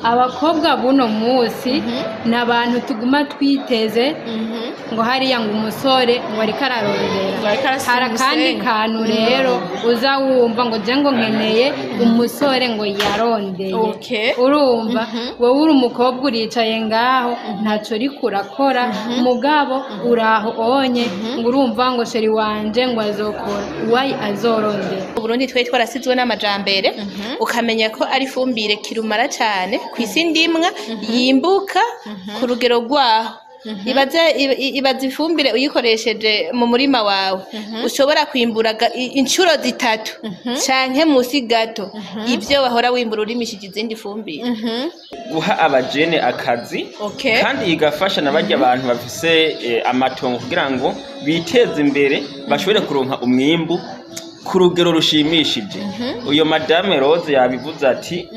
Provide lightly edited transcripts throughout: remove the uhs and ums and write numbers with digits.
Abakobwa buno munsi ni abantu tuguma twiteze ngo hariya ngo umusore ngo ariko ararondera. Ngo ariko arasiga Hari akandi umusenyi. kantu rero uza wumva ngo je ngo nkeneye umusore ngo yarondeye. Urumva wowe uri umukobwa uricaye ngaho ntaco uriko urakora, mugabo uraho onye ngo urumva ngo chéri wanje ngo azokora wayi azorondera. Uburundi twari twarasizwe n'amajambere, ukamenya ko ari ifumbire kirumara cane kw'isi ndimwa yimbuka ku rugero rwaho. Ibaze ifumbire uyikoresheje mu murima wawe, ushobora kwimbura incuro 3 canke musi gato ivyo wahora wimbura urimishije izindi fumbire. Guha abajene akazi kandi igafasha na barya abantu bafise amatongo kugira ngo biteze imbere, bashobore kuronka umwimbu ku rugero rushimishije. Uyo Madame Rose yabivuze ati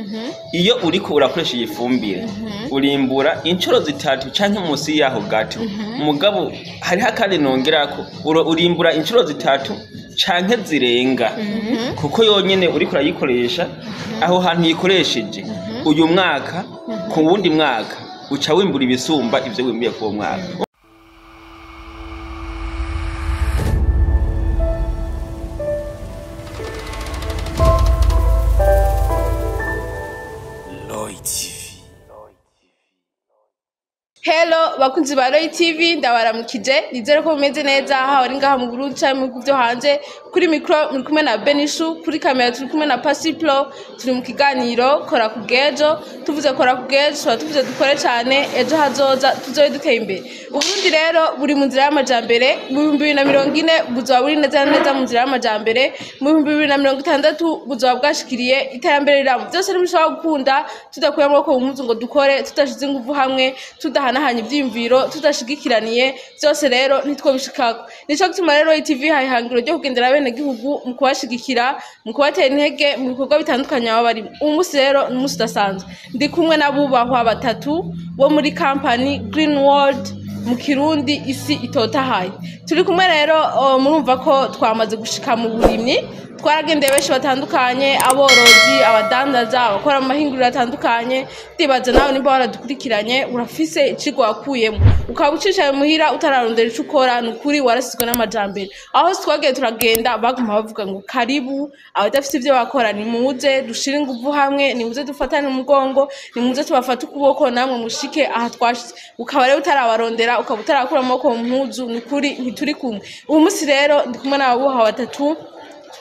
iyo uriko urakoresha iyi fumbire urimbura inshuro 3 canke musi yaho gato. Mugabo hariho akandi nongerako, urimbura inshuro 3 canke zirenga, kuko yonyene uriko urayikoresha aho hantu uyikoresheje uyu mwaka, ku wundi mwaka uca wimbura ibisumba ivyo wimbuye k'uwo mwaka. Lloyd TV. Hello bakunzi ba Roy TV, ndabaramukije, nizere ko mumeze neza aho ari ngaha mu Burundi canke mu bihugu vyo hanze. Kuri micro muri kumwe na Benishu, kuri kamera turi kumwe na Pasiplo. Turi mu kiganiro Kora ku Bw'ejo. Tuvuze kora ku bw'ejo, tuba tuvuze dukore cane, ejo hazoza tuzobe duteye imbere. Uburundi rero buri mu nzira y'amajambere. Mu 2040 buzoba buri neza na neza mu nzira y'amajambere, mu 2060 buzoba bwashikiriye iterambere riramo. Byose ntibishobora gukunda tudakuye amaboko mu mpuzu ngo dukore, tudashize inguvu hamwe, tudahanahanye ivyiyumviro, tudashigikiraniye. Byose rero ntitwobishikako. Nico gituma rero TV haye ihangiro ryo kugendera bene gihugu mu kubashigikira, mu kubatera intege mu bikorwa bitandukanye baba barimo. Uyu munsi rero ni umunsi udasanzwe, ndi kumwe n'abubahwa batatu bo muri company Green World, mu Kirundi isi itotahaye. Turi kumwe rero, murumva ko twamaze gushika mu burimyi. Twaragendeye benshi batandukanye, aborozi, abadandaza, abakora mu mahinguriro atandukanye. Ndibaza nawe nimba waradukurikiranye urafise icigwa wakuyemo, ukaba ucicaye muhira utararondera ico ukora, ni ukuri warasizwe n'amajambere. Aho hose twagiye turagenda baguma bavuga ngo karibu, abadafise ivyo bakora nimuze dushire inguvu hamwe, nimuze dufatane umugongo, nimuze tubafate ukuboko namwe mushike aha twashitse. Ukaba rero utarabarondera, ukaba utarakura amaboko mu mpuzu, ni ukuri ntituri kumwe. Uyu munsi rero ndi kumwe n'ababuha batatu,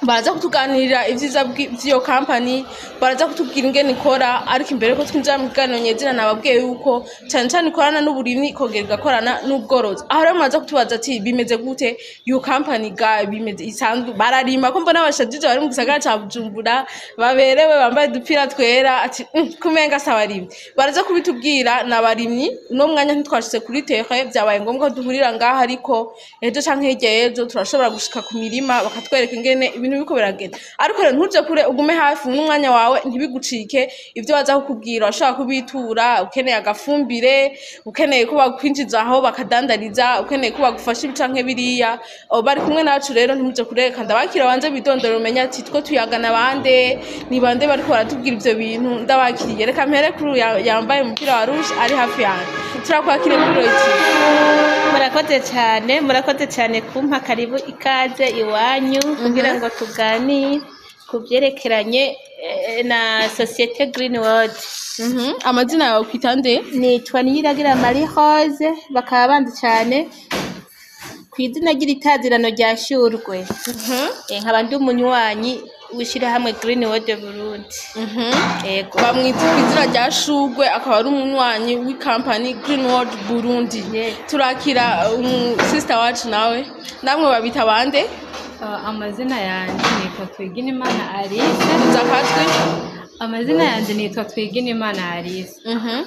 baraza kutuganirira ivyiza vy'iyo company, baraza kutubwira ingene ikora. Ariko imbere ko twinjira mu kiganiro nyezina, nababwiye yuko cane cane ikorana n'uburimyi, ikongera igakorana n'ubworozi. Aho rero muraza kutubaza ati bimeze gute iyo company ga bimeze? Isanzwe bararima, ko mbona abashajije bari mu gisagara ca Bujumbura baberewe bambaye udupira twera, ati kumenga si abarimyi? Baraza kubitubwira, ni abarimyi. Uno mwanya ntitwashitse kuri terrain, vyabaye ngombwa ko duhurira ngaha, ariko ejo canke hirya y'ejo turashobora gushika ku mirima bakatwereka ingene ibintu biriko biragenda. Ariko rero ntuje kure, ugume hafi n'umwanya wawe ntibigucike. Ivyo baza kukubwira washobora kubitura ukeneye agafumbire, ukeneye ko bakwinjiza aho bakadandariza, ukeneye ko bagufasha ibi canke biriya. Abo bari kumwe nacu rero, ntimuje kure. Kandi abakira banze bidondora, umenye ati two tuyagana bande, ni bande bariko baratubwira ivyo bintu. Ndabakiriye, reka mpere kuri uyu yambaye umupira wa rouge ari hafi yanjye. Turakwakiriye muri Roy TV. Murakoze cyane, murakoze cyane kumpa karibu, ikaze iwanyu kugira ngo tuganire ku byerekeranye na sosiyete Green World. Amazina yawe kwita nde? Nitwa Niyiragira Marie Rose, bakaba banzi cyane ku izina ry'itazirano rya Shurwe. Nkaba ndi umunywanyi w'ishyirahamwe Green World Burundi. Yego. Bamwita ku izina rya Shurwe, akaba ari umunywanyi w'ikampani Green World Burundi. Turakira sister wacu nawe. Namwe babita bande? Amazina yanjye nitwa Twiginimana Alice. Zakatwe. Amazina yanjye nitwa Twiginimana Alice,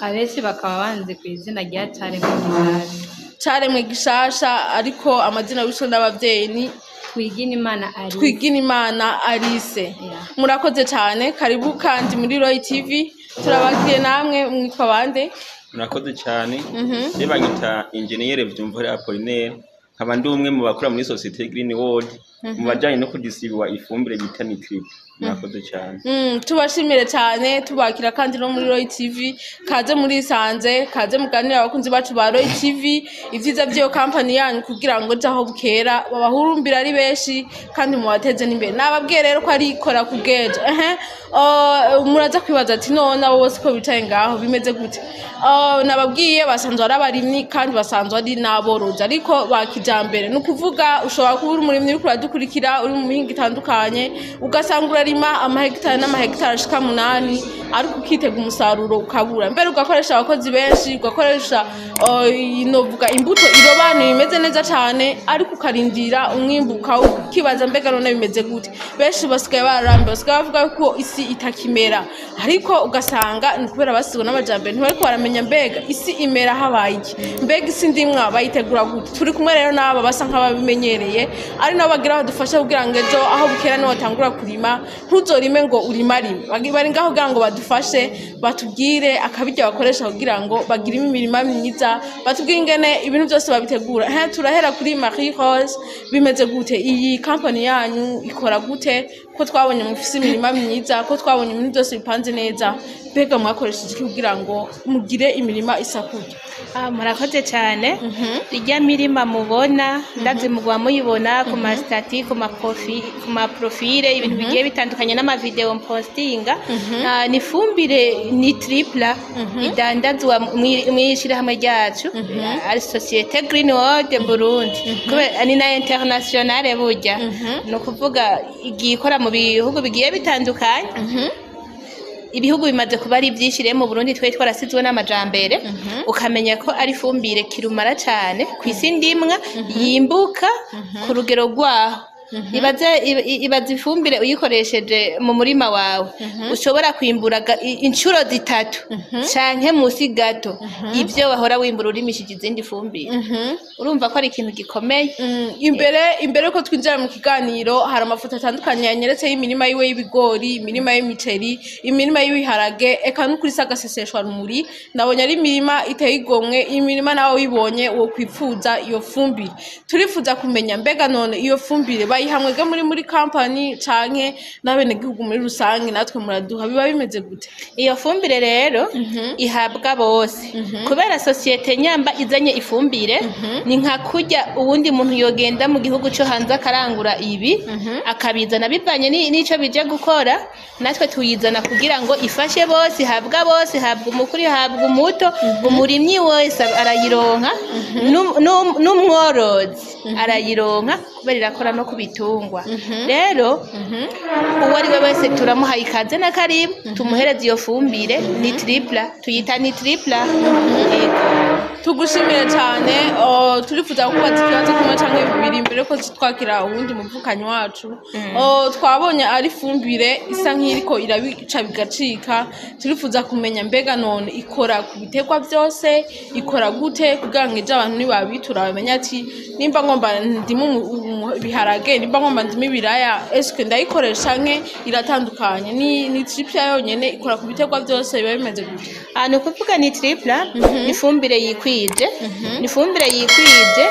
abenshi bakaba banzi ku izina rya Caremwe Gishasha. Caremwe Gishasha, ariko amazina wishwe n'abavyeyi ni Twiginimana Alice. Twiginimana Alice. Yeah. Murakoze cyane, karibu kandi muri Roy TV. Turabakiriye namwe, mwitwa bande? Murakoze cyane. Je banyita Engineer Vyumvura Apollinaire, nkaba ndi umwe mu bakora muri société Green World mu bajanye no kudisibiwa ifumbire bita Nitrite. Murakoze cyane. Tubashimire cyane, tubakira kandi no muri Roy TV. Kaze muri sanze, kaze muganira abakunzi bacu ba Roy TV ivyiza by'iyo company yanyu, kugira ngo jaho bukera babahurumbira ari benshi kandi mubateze n'imbere. Nababwiye rero ko ari kora kubwejo. Ehe, muraza kwibaza ati none abo bose ko bicaye ngaho bimeze gute? Nababwiye basanzwe ari abarimyi kandi basanzwe ari n'aborozi, ariko ba kijambere. Ni ukuvuga ushobora kuba uri umurimyi uriko uradukurikira, uri mu mihingo itandukanye, ugasanga urarima amahegitari n'amahegitari ashika 8, ariko ukitega umusaruro ukabura, mbere ugakoresha abakozi benshi, ugakoresha novuga imbuto irobanuye imeze neza cane, ariko ukarindira umwimbu ukibaza mbega none bimeze gute? Benshi basigaye bararambiwe, basigaye bavuga ko isi itakimera, ariko ugasanga ni kubera basigwa n'amajambere, ntibariko baramenya mbega isi imera habaye iki, mbega isi ndimwa bayitegura gute. Turi kumwe rero n'aba basa nk'ababimenyereye, ari nabo bagira badufasha kugira ngo ejo aho bukera niwatangura kurima ntuzorime ngo urimarime. Bari ngaho kugira ngo badufashe, batubwire akabirya bakoresha kugira ngo bagire imirima myiza, batubwire ingene ibintu byose babitegura. Turahera kuri Marie Rose. Bimeze gute? Iyi company yanyu ikora gute, ko twabonye mufise imirima myiza, ko twabonye ibintu byose bipanze neza? Mbega mwakoresheje iki kugira ngo mugire imirima isakuye? Murakoze cyane. Irya mirima mubona, ndazi mugwa muyibona ku ma statuts, ku ma profils, ibintu bigiye bitandukanye n'amavideo mpostinga. Ni ifumbire ni tripla idandazwa mw'ishirahamwe ryacu, ari Société Green World Burundi. Kubera ni na internationale, burya ni ukuvuga igiye ikora mu bihugu bigiye bitandukanye. Ibihugu bimaze kuba ari byinshi rero mu Burundi twari twarasizwe n'amajambere. Ukamenya ko ari ifumbire kirumara cyane ku isi ndimwa yimbuka ku rugero rwaho. Ibaze ifumbire uyikoresheje mu murima wawe, ushobora kwimbura inshuro 3 canke musi gato ibyo wahora wimbura urimishije izindi fumbire. Urumva ko ari ikintu gikomeye. Imbere ko twinjira mu kiganiro, hari amafoto atandukanye yanyeretse y'imirima yiwe y'ibigori, imirima y'imiceri, imirima y'ibiharage, eka n'ukuri si agaseseshwa rumuri. Ndabonye ari imirima iteye igomwe. Iyi mirima nawe uyibonye wo kwipfuza iyo fumbire. Turifuza kumenya mbega none iyo fumbire bayiha mwebwe muri company, canke n'abenegihugu muri rusange, natwe muraduha? Biba bimeze gute? Iyo fumbire rero ihabwa bose, kubera sosiyete nyamba izanye ifumbire ni nka kurya uwundi muntu yogenda mu gihugu cyo hanze akarangura ibi akabizana, bivanye n'ico bije gukora. Natwe tuyizana kugira ngo ifashe bose, ihabwa bose, ihabwa umukuru, ihabwa umuto, umurimyi wese arayironka, n'umworozi arayironka, kubera irakora no ku bitungwa. Rero uwo ari we wese turamuhaye ikaze na karibu, tumuhereze iyo fumbire ni tripla, tuyita ni tripla. Yego. Tugushimire cyane. Turifuza kubaza ikibazo kimwe cyangwa bibiri mbere ko twakira uwundi muvukanyi wacu. Twabonye ari ifumbire isa nk'iriko irabica bigacika. Turifuza kumenya mbega none ikora ku biterwa byose, ikora gute, kugira ngo ejo abantu nibabitura bamenye ati nimba ngomba ndimo ibiharage, nimba ngomba ndimo ibiraya, eske ndayikoresha nke iratandukanye? Ni tripla yonyene ikora ku biterwa byose? Biba bimeze gute? Ni ukuvuga ni tripla ni ifumbire yikwije, ni ifumbire yikwije,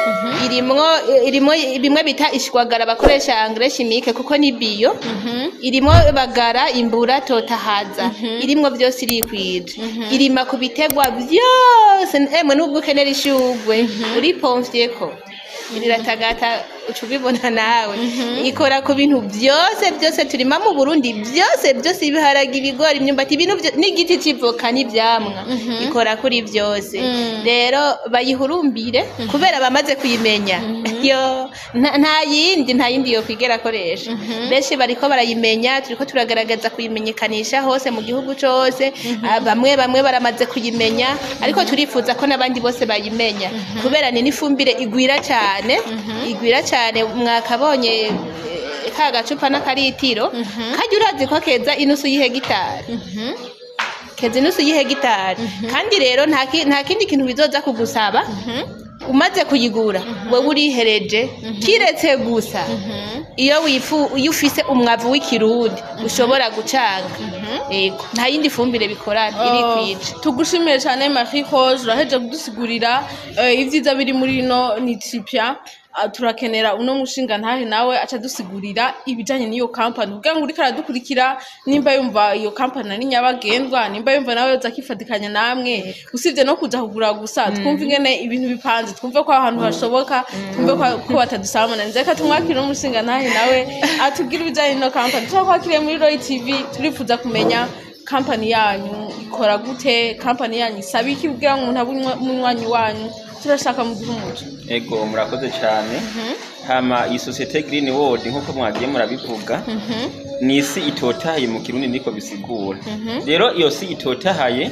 irimwo bimwe bita ishwagara bakoresha engrais chimique, kuko ni bio. Irimo bagara, imbura, totahaza, irimwo byose, irikwije, irima ku biterwa byose. Emwe nubwo ukenera ishugwe uripomvyeko riratagata, uca ubibona nawe. Ikora ku bintu byose byose turima mu Burundi, byose byose: ibiharage, ibigori, imyumbati, ibintu n'igiti c'ivoka n'ivyamwa, ikora kuri byose. Rero bayihurumbire kubera bamaze kuyimenya. Yo nta yindi yo kwigera akoresha. Benshi bariko barayimenya, turiko turagaragaza kuyimenyekanisha hose mu gihugu cose. Bamwe bamwe baramaze kuyimenya, ariko turifuza ko n'abandi bose bayimenya, kubera ni n'ifumbire igwira cyane, igwira cyane. Mwakabonye ka gacupa n'akaritiro kajya, urazi ko keza inusu y'ihegitari, keza inusu y'ihegitari. Kandi rero nta kindi kintu bizoza kugusaba umaze kuyigura, wewe urihereje, kiretse gusa iyo wifu iyo ufise umwavu w'ikirundi ushobora gucanga. Yego, nta yindi fumbire bikorana, irikwije. Tugushimiye cyane Marie Rose, uraheje kudusigurira ibyiza biri muri ino ni tripia. Turakenera uno mushinga ntahe nawe aca dusigurira ibijanye n'iyo kampani, kugira ngo uriko aradukurikira nimba yumva iyo kampani ari nyabagendwa, nimba yumva nawe yoza akifatikanya namwe, usibye no kuja kugura gusa, twumve ingene ibintu bipanze, twumve ko aho hantu hashoboka, twumve ko batadusamana. Reka tumwakire uno mushinga ntahe nawe atubwire ibijanye n'ino kampani. Turakwakiriye muri Roy TV, turifuza kumenya kampani yanyu ikora gute, kampani yanyu isaba iki kugira ngo umuntu abe umunywanyi wanyu. Turashaka muduhe umuco. Ego, murakoze cyane. Hama iyi société Green World, nkuko mwagiye murabivuga, ni isi itotahaye, mu Kirundi niko bisigura. Rero iyo si itotahaye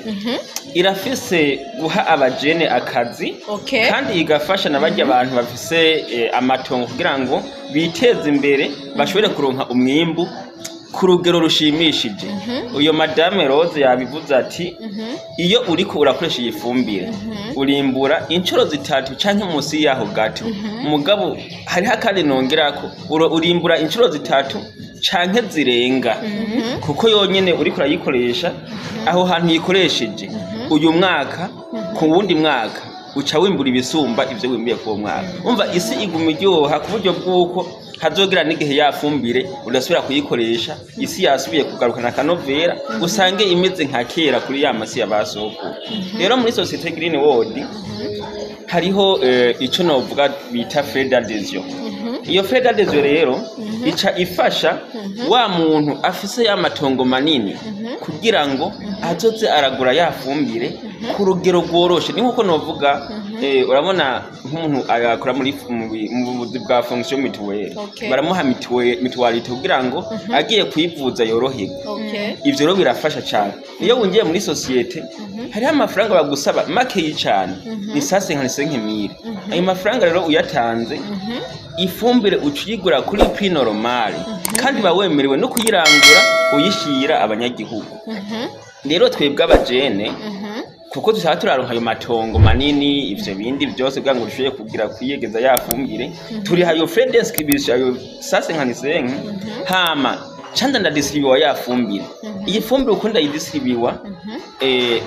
irafise guha abajene akazi, kandi igafasha na barya abantu bafise amatongo kugira ngo biteze imbere, bashobore kuronka umwimbu ku rugero rushimishije. Uyo madame Rose yabivuze ati iyo uriko urakoresha iyi fumbire urimbura inshuro 3 canke munsi yaho gato. Mugabo hariho akandi nongerako, urimbura inshuro 3 canke zirenga, kuko yonyene uriko urayikoresha aho hantu yikoresheje uyu mwaka, ku wundi mwaka uca wimbura ibisumba ivyo wimbuye kuwo mwaka. Umva, isi iguma iryoha ku buryo bw'uko hazogira n'igihe yafumbire udasubira kuyikoresha, isi yasubiye kugarukana akanovera, usange imeze nka kera kuri ya masi ya basokuru. Rero muri société Green World hariho ico novuga bita frais d'adhésion. Iyo frais d'adhésion rero ica ifasha wa muntu afise ya matongo manini kugira ngo azoze aragura ya fumbire ku rugero rworoshe. Ni nkuko novuga, urabona nk'umuntu akora muri mu buvuzi bwa fonction mutuelle, baramuha mutualité kugira ngo agiye kwivuza yoroherwe. Ivyo rero birafasha cyane. Iyo winjiye muri société hariho amafaranga bagusaba makeyi cyane, ni sase nka 5 000. Ayo mafaranga rero uyatanze, ifumbire uca uyigura kuri prix normal, kandi ba wemerewe no kuyirangura uyishira abanyagihugu. Rero twebwe abajene, kuko tutaba turaronka ayo matongo manini, ivyo bindi byose kugira ngo dushobore kugira kwiyegeza ya fumbire, turiha ayo frais d'inscription, ayo sase nka nisenke. Hama canda ndadistribuwa ya fumbire. Iyi fumbire uko ndayidistribuwa,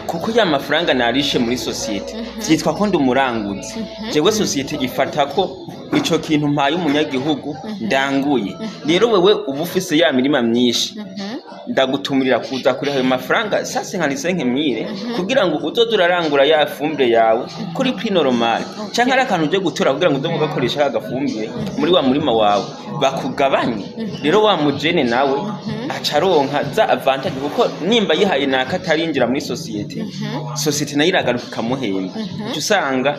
kuko ya mafaranga narishe muri société, vyitwa ko ndi umuranguzi. Jewe société ifata ko ico kintu mpaye umunyagihugu ndanguye. Rero wewe uba ufise ya mirima myinshi, ndagutumirira kuza kuri ayo mafaranga sase nka 5 000, kugira ngo uzoze urarangura ya fumbire yawe kuri prix normal, canke ari akantu uje gutora kugira ngo uze kugakoresha ka gafumbire muri wa murima wawe bakugabanye. Rero wa mujene nawe aca aronka za avantage, kuko nimba yihaye naka atarinjira muri société, société nayo iragaruka ikamuhemba. Uca usanga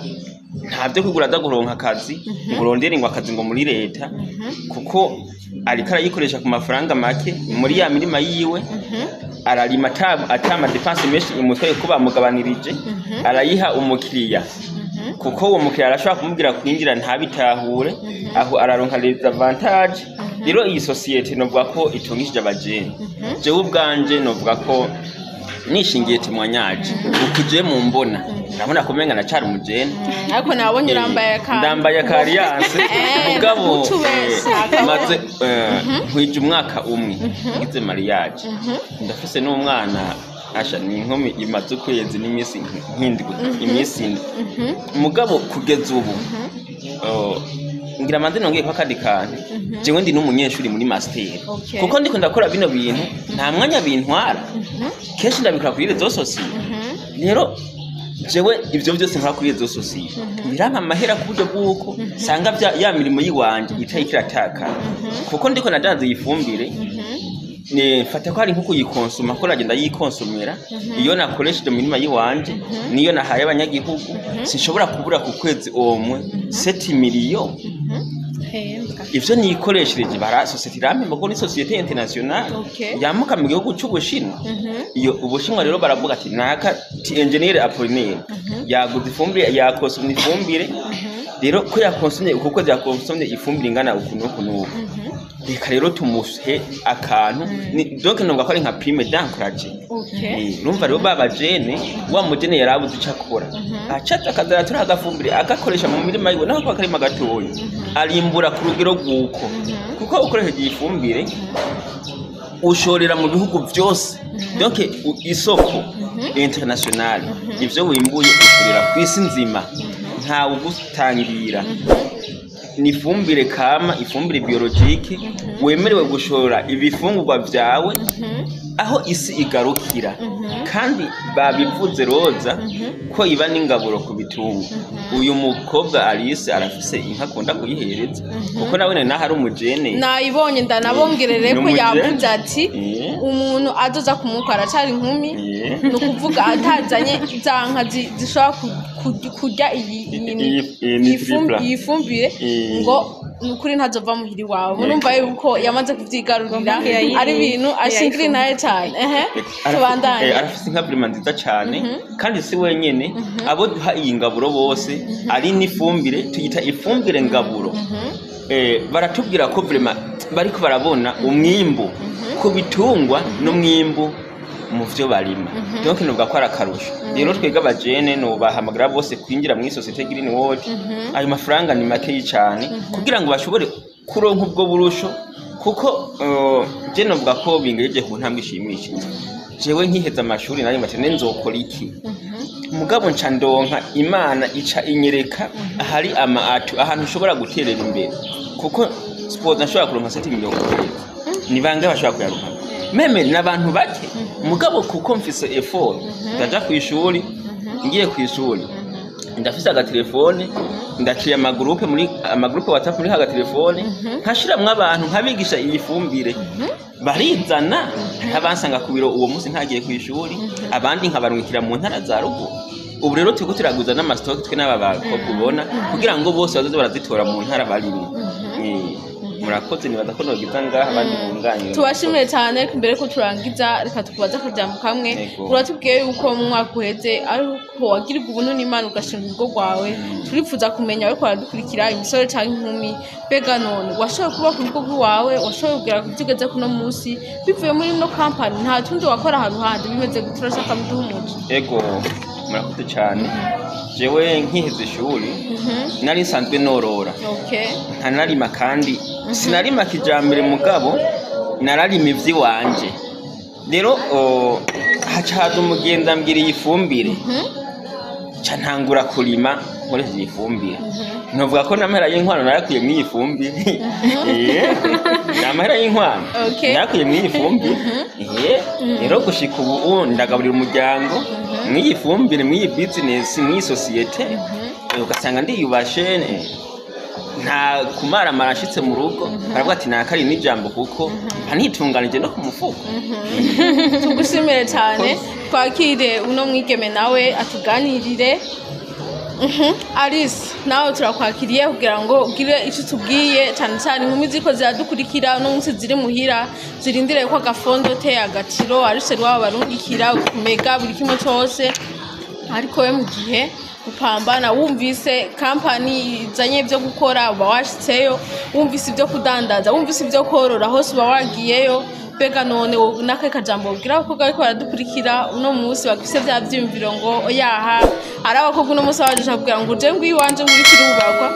nta byo kwigura aza kuronka akazi ngo urondere ngo akazi ngo muri leta, kuko ariko arayikoresha ku mafaranga make muri ya mirima yiwe. Ararima ata ma dépenses menshi imutwaye, kuko bamugabanirije. Arayiha umukiriya, kuko uwo mukiriya arashobora kumubwira kwinjira ntabitahure, aho araronka les avantages. Rero iyi société novuga ko itungishije abajene. Jewe ubwanje novuga ko nishingiye témoignage, ukuje mu mbona ndabona kumenga nacari umujene. Ariko nabonye urambaye akantu. Ndambaye aka alliance, mugabo mutu wese maze nkwije umwaka umwe ngize mariage, ndafise n'umwana. Asha, ni inkumi imaze ukwezi n'iminsi nk'indwi, iminsi 7. Mugabo kugeza ubu, oh, ngira manze nongeye ko akandi kantu, jewe ndi n'umunyeshuri muri master. Kuko ndiko ndakora bino bintu, nta mwanya bintwara, kenshi ndabikora kuri réseaux sociaux. Rero jewe ivyo vyose nkora kuri réseaux sociaux birampa amahera ku buryo bw'uko sanga ya mirimo yiwanje itari kiratakara, kuko ndiko nadanze iyi fumbire, ne fata ko ari nko kuyikonsoma, ko nagenda yikonsomera iyo nakoresheje mu mirima yiwanje niyo nahaye abanyagihugu. Sinshobora kubura ku kwezi omwe 7 millions. Ivyo nikoreshereje bara société irampemba, kuko ni société internationale yamuka mu gihugu c'Ubushinwa. Iyo Ubushinwa rero baravuga ati naka ti engineer Apollinaire yaguze ifumbire, yakonsomye ifumbire. Rero ko yakonsomye, uko kwezi yakonsomye ifumbire ingana uku n'uku n'uku, reka rero tumuhe akantu. Donc novuga ko ari nka prime d'encourage. Urumva rero baba jene, wa mujene yarabuze ico akora, aca akaza aratura agafumbire agakoresha mu mirima yiwe, naho kuba akarima gatoya arimbura ku rugero rw'uko, kuko ukoresheje iyi fumbire ushorera mu bihugu byose. Donc isoko international, ivyo wimbuye ushorera ku isi nzima, ntawe ugutangira. Ni ifumbire kama, ifumbire biologique, wemerewe gushora ibifungurwa vyawe aho isi igarukira. Kandi babivuze, Roza, ko iba n'ingaburo ku bitungwa. Uyu mukobwa Alice arafise inka, akunda kuyihereza, kuko nawe naho ari umujene. Nayibonye, ndanabongerere ko Ni umujene. Yavuze ati umuntu azoza kumukwa aracari inkumi, ni ukuvuga atazanye za nka zishobora kurya iyi Iyi ni tripla. Iyi fumbire, ngo ni ukuri ntazova muhira iwawe. Murumva yuko yamaze kuvyigarurira, ari ibintu ashingira intahe cane. Ehe, tubandanye. Arafise inka vraiment nziza cane, kandi si wenyene. Abo duha iyi ngaburo bose, ari n'ifumbire tuyita ifumbire ngaburo, baratubwira ko vraiment bariko barabona umwimbu ku bitungwa n'umwimbu mu vyo barima. Donc novuga ko ari akarusho. Rero twebwe abajene nobahamagara bose kwinjira muri société Green World. Ayo mafaranga ni makeyi cane kugira ngo bashobore kuronka ubwo burusho, kuko je novuga ko bingejeje ku ntambwe ishimishije. Jewe nkiheza amashuri nari mbate nzokora iki? Mugabo nca ndonka Imana ica inyereka ahari ama atu, ahantu ushobora guterera imbere, kuko suppose nshobora kuronka 7 millions ku kwezi, ni bangahe bashobora kuyaronka? Même n'abantu bake. Mugabo kuko mfise effort, ndaja kw'ishuri, ngiye kw'ishuri ndafise agatelefone, ndakiriye amagurupe muri amagurupe WhatsApp, muri agatelefone nkashiramwo abantu, nkabigisha iyi fumbire, barizana. Hariho abansanga ku biro uwo munsi ntagiye kw'ishuri, abandi nkabarungikira mu ntara za ruguru. Ubu rero turiko turaguza n'ama stocks, twe n'aba bakobwa ubona, kugira ngo bose bazoze barazitora mu ntara barimwo. Murakoze, nibaza ko nogiza ngaha abandi bunganire. Tubashimiye cyane. Ariko imbere ko turangiza, reka tukubaze akajambo kamwe. Yego. Uratubwiye yuko mu mwaka uheze ariko wagirirwa ubuntu n'Imana ugashinga urugo rwawe. Turifuza kumenya, ariko baradukurikira, imisore cyangwa inkumi, mbega none washoboye kubaka urugo rwawe, washoboye kugera ku byo ugeze kuno munsi bivuye muri ino kampani? Nta tundi wakora haruhande? Bimeze gute? Turashaka muduhe umuco. Ego, murakoze cyane. Jewe nkiheza ishuri nari nsanzwe norora, nkanarima, kandi sinarima kijambere, mugabo nararima ivy'iwanje. Rero haca haza umugenzi ambwira iyi fumbire, ca ntangura kurima nkoresheje iyi fumbire. Novuga ko n'amahera y'inkwano narakuye mw'iyi fumbire. N'amahera y'inkwano narakuye mw'iyi fumbire. Rero gushika ubu ndagaburira umuryango mw'iyi fumbire, mw'iyi business, mw'iyi société. Ugasanga ndiyubashe, nta kumaramara. Nshitse mu rugo baravuga ati nakari n'ijambo, kuko ntitunganije no ku mufuko. Tugushimire cyane. Twakire uno mwigeme nawe atuganirire. Alice, nawe turakwakiriye kugira ngo ugire icyo utubwiye, cyane cyane inkumi ziko ziradukurikira uno munsi ziri muhira, zirindire ko agafondo te agaciro arise rwabo barungikira mega buri kimwe cyose. Ariko we mu gihe upambana, wumvise kampani izanye ibyo gukora uba washitseyo, wumvise ibyo kudandaza, wumvise ibyo korora, hose uba wagiyeyo. Mbega none wowe n'akahe kajambo wobwira abakobwa bariko baradukurikira uno munsi bafise vya vyiyumviro ngo oyaha, hari abakobwa uno munsi baje kugira ngo uje ngo iwanje ngo uriko irubakwa,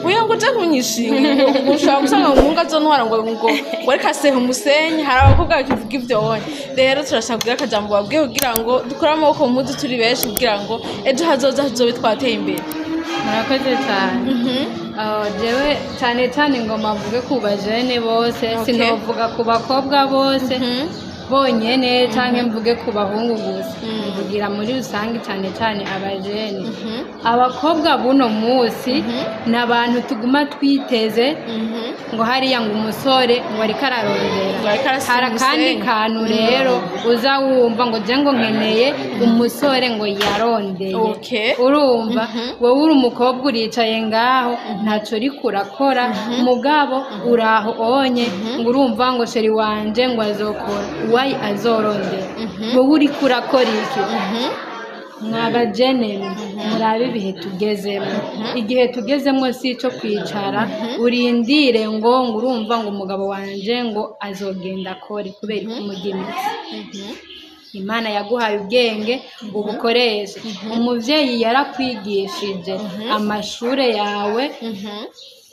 uya ngo uje kunyishinga, ngo ushobora gusanga umuhungu azontwara, ngo reka seha umusenyi. Hari abakobwa bakivuga ivyo wonye. Rero turashaka kugira akajambo babwiye kugira ngo dukure amaboko mu mpuzu turi benshi, kugira ngo ejo hazoza tuzobe twateye imbere. Murakoze cyane. Jewe cyane cyane ngoma mvuge ku bajene bose, sinovuga ku bakobwa bose bonyene canke mvuge ku bahungu gusa, mvugira muri rusange, cyane cyane abajene. Abakobwa buno munsi ni abantu tuguma twiteze ngo hariya ngo umusore ngo ariko ararondera. Ngo ariko arasiga Hari akandi umusenyi. kantu rero uza wumva ngo je ngo nkeneye umusore ngo yarondeye. Urumva, wowe uri umukobwa uricaye ngaho, ntacyo uriko urakora, mugabo uraho onye ngo urumva ngo chéri wanje ngo azokora, wayi azorondera, wowe uriko urakora iki? Mwabajene, murabe ibihe tugezemo. Igihe tugezemo si icyo kwicara urindire ngo urumva ngo umugabo wanje ngo azogenda akore. Kubera kumurya imitsi, Imana yaguhaye ubwenge, ubukoreshe. Umuvyeyi yarakwigishije amashure yawe,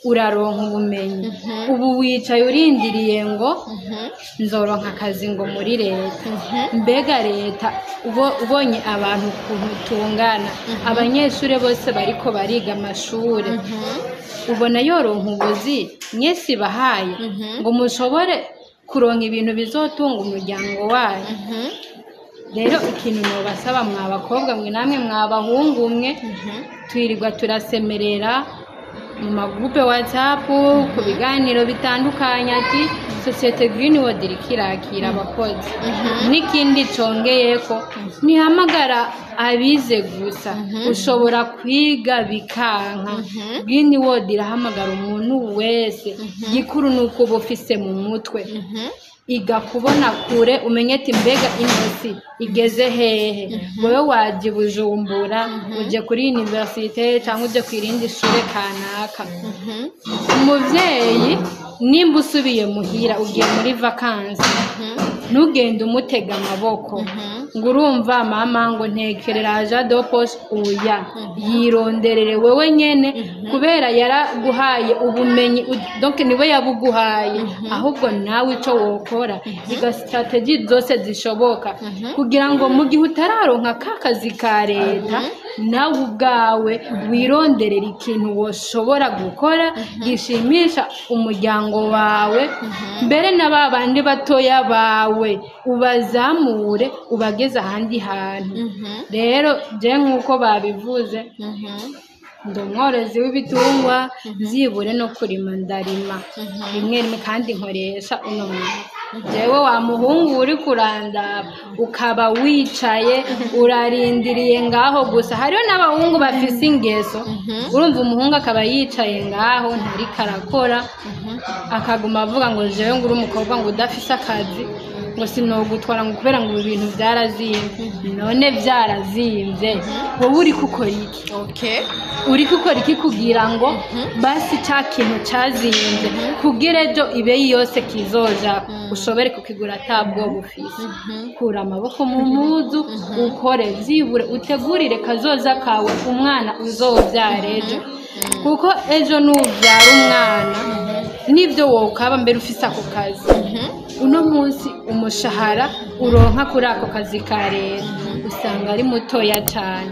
uraronka ubumenyi. Ubu wicaye urindiriye ngo nzoronka akazi ngo muri leta. Mbega leta, ubonye abantu ukuntu tungana, abanyeshuri bose bariko bariga amashure. Ubona yoronka ubuzi mwese ibahaye ngo mushobore kuronka ibintu bizotunga umuryango wayo. Rero ikintu nobasaba mwa bakobwa mwe namwe mwa bahungu mwe, twirirwa turasemerera mu magurupe WhatsApp, ku biganiro bitandukanye, ati sosiyete Green World iriko irakira abakozi. N'ikindi congeyeko, ntihamagara abize gusa, ushobora kwiga bikanka. Green World irahamagara umuntu wese, gikuru ni uko uba ufise mu mutwe iga kubona kure, umenye ati mbega inosi igeze hehe. Wowe waje i Bujumbura, uje kuri université cyangwa uje ku irindi shure kanaka, umuvyeyi nimba usubiye muhira ugiye muri vacances, ntugende umutega amaboko ngo urumva mama ngo ntekerera argent de poche. Oya, yironderere wewe nyene, kubera yaraguhaye ubumenyi, donc niwe yabuguhaye. Ahubwo nawe ico wokora, iga stratégies zose zishoboka kugira ngo mu gihe utararonka ka kazi ka leta, nawe ubwawe wironderera ikintu woshobora gukora gishimisha umuryango wawe, mbere na ba bandi batoya bawe ubazamure, ubageze ahandi hantu. Rero je nk'uko babivuze, ndi umworozi w'ibitungwa, byibure no kurima ndarima rimwe rimwe, kandi nkoresha uno mwuga. Jewe wa muhungu uri kurandaba, ukaba wicaye urarindiriye ngaho gusa, hariho n'abahungu bafise ingeso. Urumva, umuhungu akaba yicaye ngaho ntariko arakora, akaguma avuga ngo jewe ngo uri umukobwa ngo udafise akazi ngo sinogutwara, ngo kubera ngo ibi bintu byarazimvye. None byarazimvye, wowe uri gukora iki? Uri gukora iki kugira ngo basi cya kintu cyazinze kugira ejo ibeyi yose kizoja ushobore kukigura ata bwoba ufise? Kura amaboko mu mpuzu, ukore, byibure utegurire kazoza kawe, umwana uzobyara ejo, kuko ejo nubyara umwana nibyo wokaba mbere ufise ako kazi uno munsi, umushahara uronka kuri ako kazi ka leta usanga ari mutoya cyane.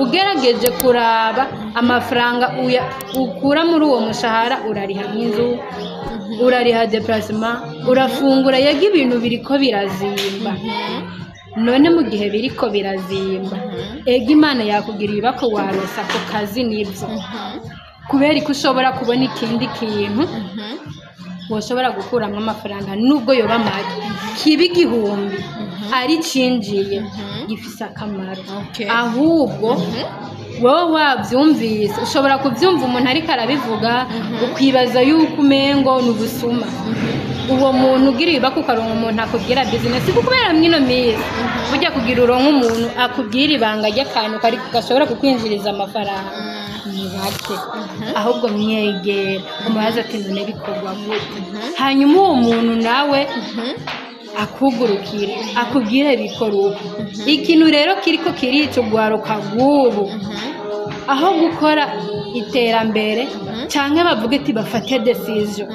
Ugerageje kuraba amafaranga ukura muri uwo mushahara, urariha nk'inzu, urariha déplacement, urafungura. Yega ibintu biriko birazimba. None mu gihe biriko birazimba, ega Imana yakugiriye ibako waronsa ako kazi, nibyo, kubera ko ushobora kubona ikindi kintu woshobora gukuramo amafaranga, nubwo yoba make, kiba 1000 ari cinjiye gifise akamaro. Ahubwo wowe wabyumvise, ushobora kubyumva umuntu ariko arabivuga, ukibaza yuko umengo ni ubusuma. Uwo muntu ugira ibako, ukaronka umuntu akubwira business, kuko kubera mwino minsi burya kugira uronke umuntu akubwira ibanga ry'akantu kari gashobora kukwinjiriza amafaranga ni bake. Ahubwo mwegera, umubaza ati none bikorwa gute? Hanyuma uwo muntu nawe akugurukire, akubwire bikora uko. Ikintu rero kiriko kirica urwaruka rw'ubu, aho gukora iterambere cyangwa bavuge ati bafate décision,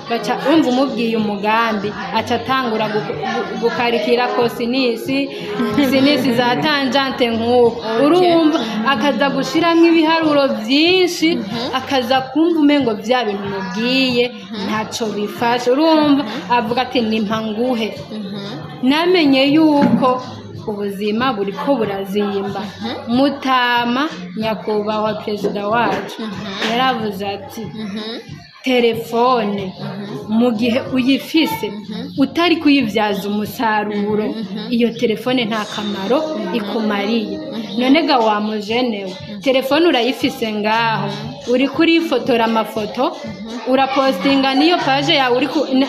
baca umva umubwiye umugambi aca atangura gukarikira cosinus, sinus za tangente, nk'uko urumva akaza gushyiramo ibiharuro byinshi, akaza kumva umengo bya bintu mubwiye ntacyo bifashe. Urumva avuga ati nimpa nguhe. Namenye yuko ubuzima buriko burazimba. Mutama nyakubahwa perezida wacu yaravuze ati telefone mu gihe uyifise utari kuyibyaza umusaruro, iyo telefone nta kamaro ikumariye. None ga wa mujenewe, telefone urayifise ngaho, uri kurifotora amafoto, urapostinga n'iyo page yawe, uri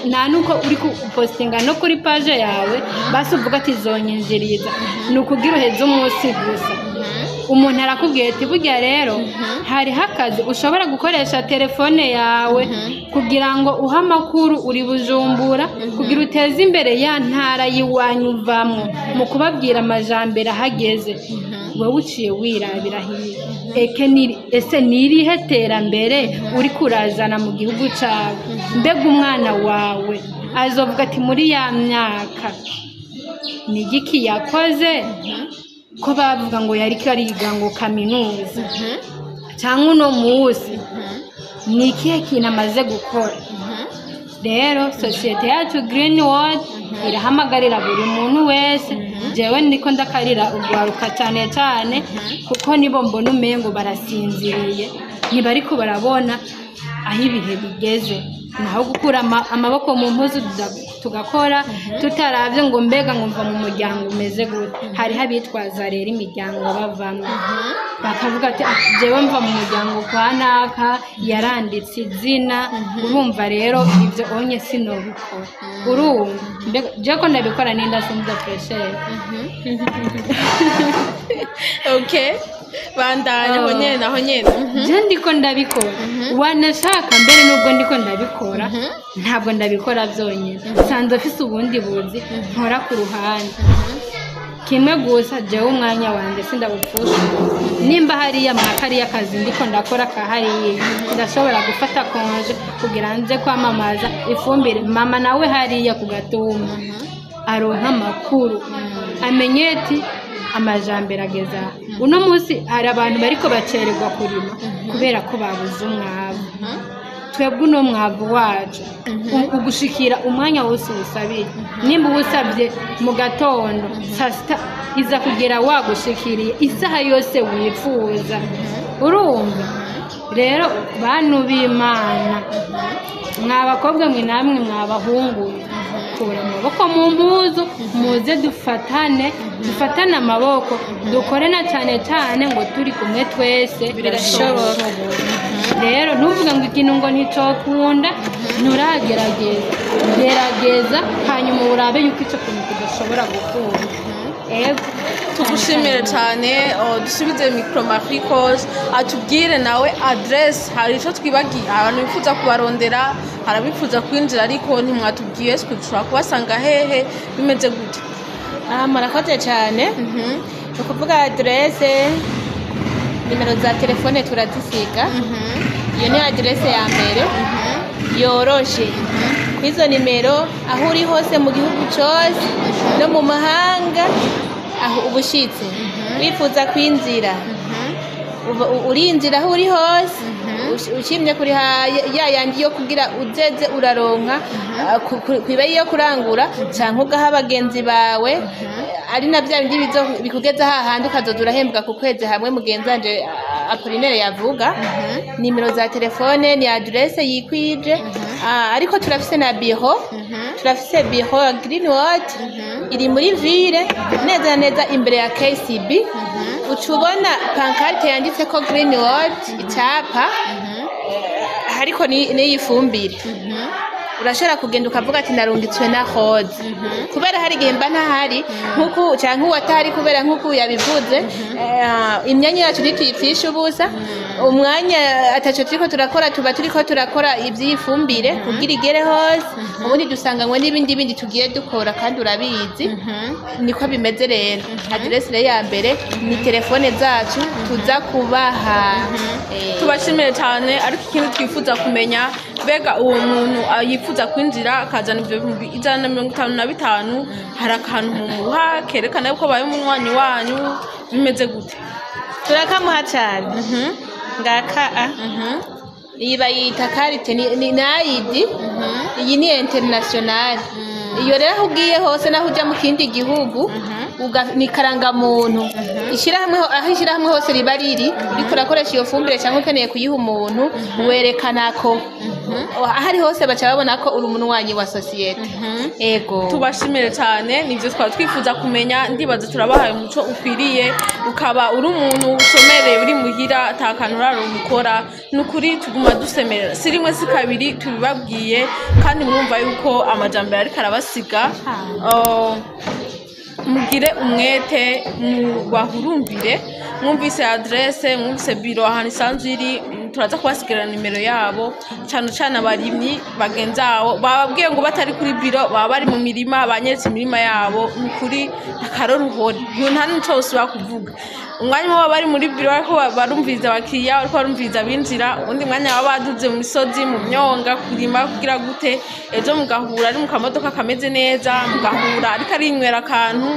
nta nuko uri kupostinga no kuri page yawe, basi uvuga ati zonyinjiriza. Ni ukugira uheze umunsi gusa, umuntu arakubwiye ati burya rero hariho akazi ushobora gukoresha telefone yawe kugira ngo uhe amakuru uri Bujumbura, kugira uteze imbere ya ntara y'iwanyu uvamwo mu kubabwira amajambere ahageze. Wowe uciye wirabira hirya, eke ese ni irihe terambere uri kurazana mu gihugu cyawe? Mbega umwana wawe azovuga ati muri ya myaka ni igiki yakoze, ko bavuga ngo yariko ariga ngo kaminuza, cyangwa uno munsi Ni ikihe kintu amaze gukora? Rero sosiyete yacu Green World irahamagarira buri muntu wese. Jewe niko ndakarira urwaruka cyane cyane, kuko nibo mbona umengo barasinziriye, ntibariko barabona aho ibihe bigeze. Naho gukura amaboko mu mpuzu tugakora tutaravye ngo mbega ngo mva mu muryango umeze gute. Hariho abitwaza rero imiryango bavamwo, bakavuga ati: "Ah, jewe mva mu muryango kwa naka yaranditse izina, urumva rero ibyo onye sinobikora." Urumva mbega jewe ko ndabikora ninda pressure. Okay, bandanya. Aho nyene, aho nyene. Je ndiko ndabikora, wanashaka mbere nubwo ndiko ndabikora, ntabwo ndabikora byonyine, nsanzwe mfise ubundi buzi nkora ku ruhande. Kimwe gusa, jewe umwanya wanjye sindawupfusha. Nimba hariya mwa kariya kazi ndiko ndakora ka hariya, ndashobora gufata congé kugira nze kwamamaza ifumbire, mama nawe hariya ku gatumba aronka amakuru, amenye ati amajambere ageze aha. Uno munsi hari abantu bariko bacererwa kurima kubera ko babuze umwavu. Twebwe uno mwavu wacu ugushikira umwanya wose uwusabiye. Nimba uwusabye mu gatondo, saa sita iza kugera wagushikiriye, isaha yose wifuza. Urumva rero, bantu b'Imana, mwa bakobwa mwe namwe mwa bahungu, kura amaboko mu mpuzu, muze dufatane, dufatane amaboko, dukore, na cyane cyane ngo turi kumwe twese Birashoboka. Rero ntuvuge ngo ikintu ngo nticokunda, nturagerageza. Gerageza, hanyuma urabe yuko icyo kintu kidashobora gukunda. Ego. Tugushimire cyane. Oh, dusubize micro Marie Cause atubwire nawe adresse. Hari icyo twibagiye? Abantu bifuza kubarondera, hari abifuza kwinjira, ariko ntimwatubwiye twe dushobora kubasanga hehe, bimeze gute? Ah, murakoze cyane. Ni ukuvuga aderese, nimero za telefone turazisiga. Iyo ni aderese ya mbere yoroshe. Ku izo nimero, aho uri hose mu gihugu cyose no mu mahanga, aho uba ushyitse wifuza kwinjira, urinjira aho uri hose. Ushimye kuri ya yandi yo kugira uzeze uraronka kwibayi yo kurangura, canke ugaha bagenzi bawe, ari na bya bindi bikugeza hahandi ukazoza urahembwa ku kwezi, hamwe mugenzanje Apollinaire yavuga. Nimero za telefone ni adresse yikwije. Ariko turafise na biro, turafise biro ya Green World iri muri ville, neza na neza imbere ya KCB. Uca ubona pancarte yanditse ko Green World, icyapa hariko n'iyi fumbire. Urashobora kugenda ukavuga ati narungitswe na Rose, kubera hari igihe mba ntahari nkuku canke uwatahari, kubera nkuku yabivuze, imyanya yacu ntituyipfisha ubusa. Umwanya ataco turiko turakora, tuba turiko turakora ivy'iyi fumbire kugira igere hose. Ubundi dusanganywe n'ibindi bindi tugiye dukora, kandi urabizi niko bimeze. Rero aderese rero ya mbere ni telefone zacu tuza kubaha. Tubashimire cyane. Ariko ikindi twifuza kumenya, mbega uwo muntu yifuza kwinjira akazana ibyo 155,000, hari akantu mumuha kerekana yuko abaye umunywanyi wanyu? Bimeze gute? Turakamuha cyane. Ngaka a iyi bayita carte ni ID. Iyi ni international. Iyo rero aho ugiye hose, naho ujya mu kindi gihugu, ni karangamuntu. Ishyirahamwe aho ishyirahamwe hose riba riri, uriko urakoresha iyo fumbire cyangwa ukeneye kuyiha umuntu, werekana ko aho ari hose baca babona ko uri umunywanyi wa sosiyete. Ego. Tubashimire cyane. Nibyo twaba twifuza kumenya. Ndibaza turabahaye umuco ukwiriye. Ukaba uri umuntu ushomereye, uri muhira, ata kantu urarumukora, ni ukuri tuguma dusemerera, si rimwe si kabiri tubibabwiye, kandi murumva yuko amajambere ariko arabasiga. Oh, mugire umwete, mubahurumbire. Mwumvise adresse, mwumvise biro ahantu isanzwe iri, turaza kubasigira nimero yabo. Cyane cyane abarimyi bagenzi abo bababwiye ngo batari kuri biro baba bari mu mirima, banyeretse imirima yabo. Ni ukuri akaroruhore, nta n'icyo usubira kuvuga. Umwanya umwe baba bari muri biro bariko barumviriza abakiriya, bariko barumviriza abinjira, uwundi mwanya baba baduze mu misozi, mu myonga kurima. Kugira gute ejo mugahura ari mu kamodoka kameze neza, mugahura ariko arinywera akantu,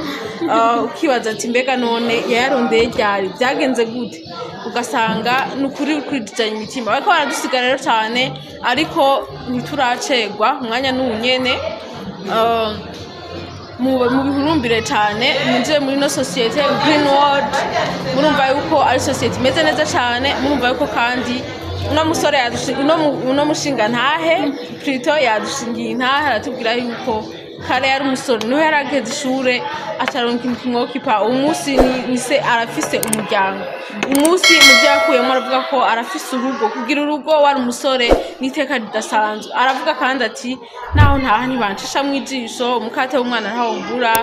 ukibaza ati mbega none yayarondeye ryari, byagenze gute? Ugasanga ni ukuri ukurikiza. Dusubizanya imitima, bariko baradusiga rero cyane, ariko ntituracegwa, umwanya n'uwunyene. Mubihurumbire cyane, mwinjire muri ino sosiyete Green World. Murumva yuko ari sosiyete imeze neza cyane. Murumva yuko kandi uno musore uno mushinga ntahe plutôt yadushingiye intahe, aratubwira yuko kare yari umusore, niwe yari ageze ishure ataronka ikintu kimwokipa. Umunsi ni se, arafise umuryango. Umunsi mu byo yakuyemo, aravuga ko arafise urugo. Kugira urugo wari umusore n'iteka ridasanzwe. Aravuga kandi ati naho ntaha ntibancishamwo ijisho, umukate w'umwana ntawo mbura,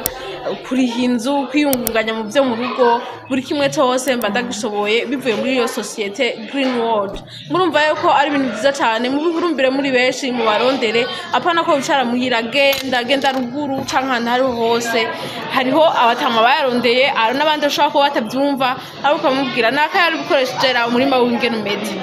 kuriha inzu, kwiyungunganya mu byo mu rugo, buri kimwe cyose mba ndagishoboye bivuye muri iyo sosiyete Green World. Murumva yuko ari ibintu byiza cyane. Mubihurumbire muri benshi, mubarondere, apana ko wicara muhira. Genda, genda ruguru canke ahantu hariho hose, hariho abatama bayarondeye. Hari n'abandi bashobora kuba batabyumva, ariko ukamubwira naka yari gukoresheje umurima w'ingene umeze,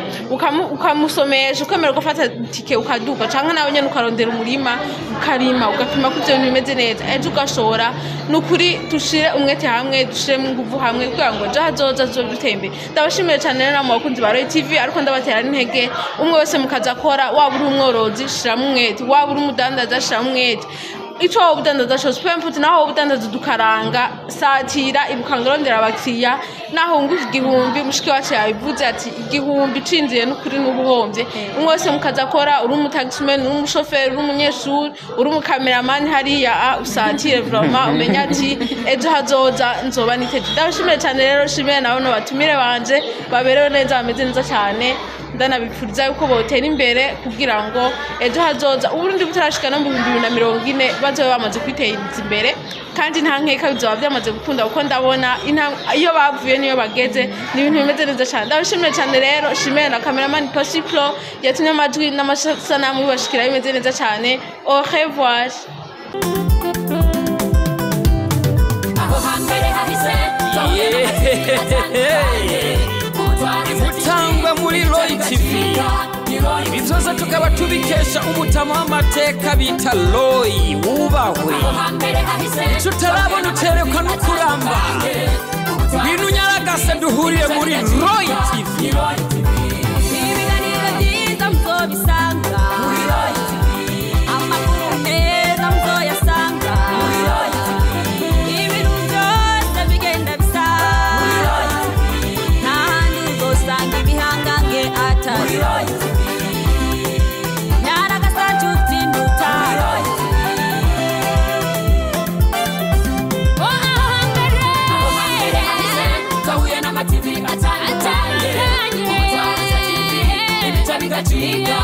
ukamusomesha, ukemera ugafata tike ukaduka, canke nawe nyene ukarondera umurima ukarima, ugapima ko ivyo bintu bimeze neza, ejo ugashora. Ni ukuri dushire umwete hamwe, dushiremo inguvu hamwe kugira ngo ejo hazoza tuzobe duteye imbere. Ndabashimiye cyane rero namwe bakunzi ba Roy TV, ariko ndabatera n'intege umwe wese mukaza akora. Waba uri umworozi, shiramo umwete. Waba uri umudandaza, shiramo umwete. Ico wowe udandaza cose, peu importe, naho wowe udandaza udukaranga, satira, ibuka rondera abakiriya. Naho wunguka 1000, mushiki wacu yabivuze ati 1000 cinjiye n'ukuri n'ubuhomvye. Umwe wese mukaza akora, uri umutaximan, uri umushoferi, uri umunyeshuri, uri umukameramani hariya, usatire vraiment, umenye ati ejo hazoza nzoba niteje. Ndabashimiye cyane rero, shimiye nabo no batumire banje baberewe neza, bameze neza cyane. Ndanabipfuriza yuko botera imbere kugira ngo ejo hazoza Uburundi butarashika no mu 2040 bazobe bamaze kwiteza imbere, kandi nta nkeka bizoba byamaze gukunda, kuko ndabona iyo bavuye niyo bageze, ni ibintu bimeze neza cyane. Ndabashimiye cyane rero, shimiye na cameraman Poshi Pro yatumye amajwi n'amasanamu bibashikira bimeze neza cyane. Au revoir. Aho hambere hahise twahuye n'amateka atandukanye. Imutangwa muri Roy TV, ibi byose tukaba tubikesha umutama w'amateka bita Roy wubahwe. Aho hambere hahise Ico utarabona uterekwa no kuramba. Ngwino unyaragase duhurire muri Roy TV. Ibiganiro byiza muzobisanga, amakuru meza muzoyasanga, ibintu byose bigenda bisa, nta handi uzosanga ibihangange atari Nyaragasa nshuti ndutaro. Aho hambere hahise twahuye n'amativi atandukanye, ubutwara TV ibica bigacika.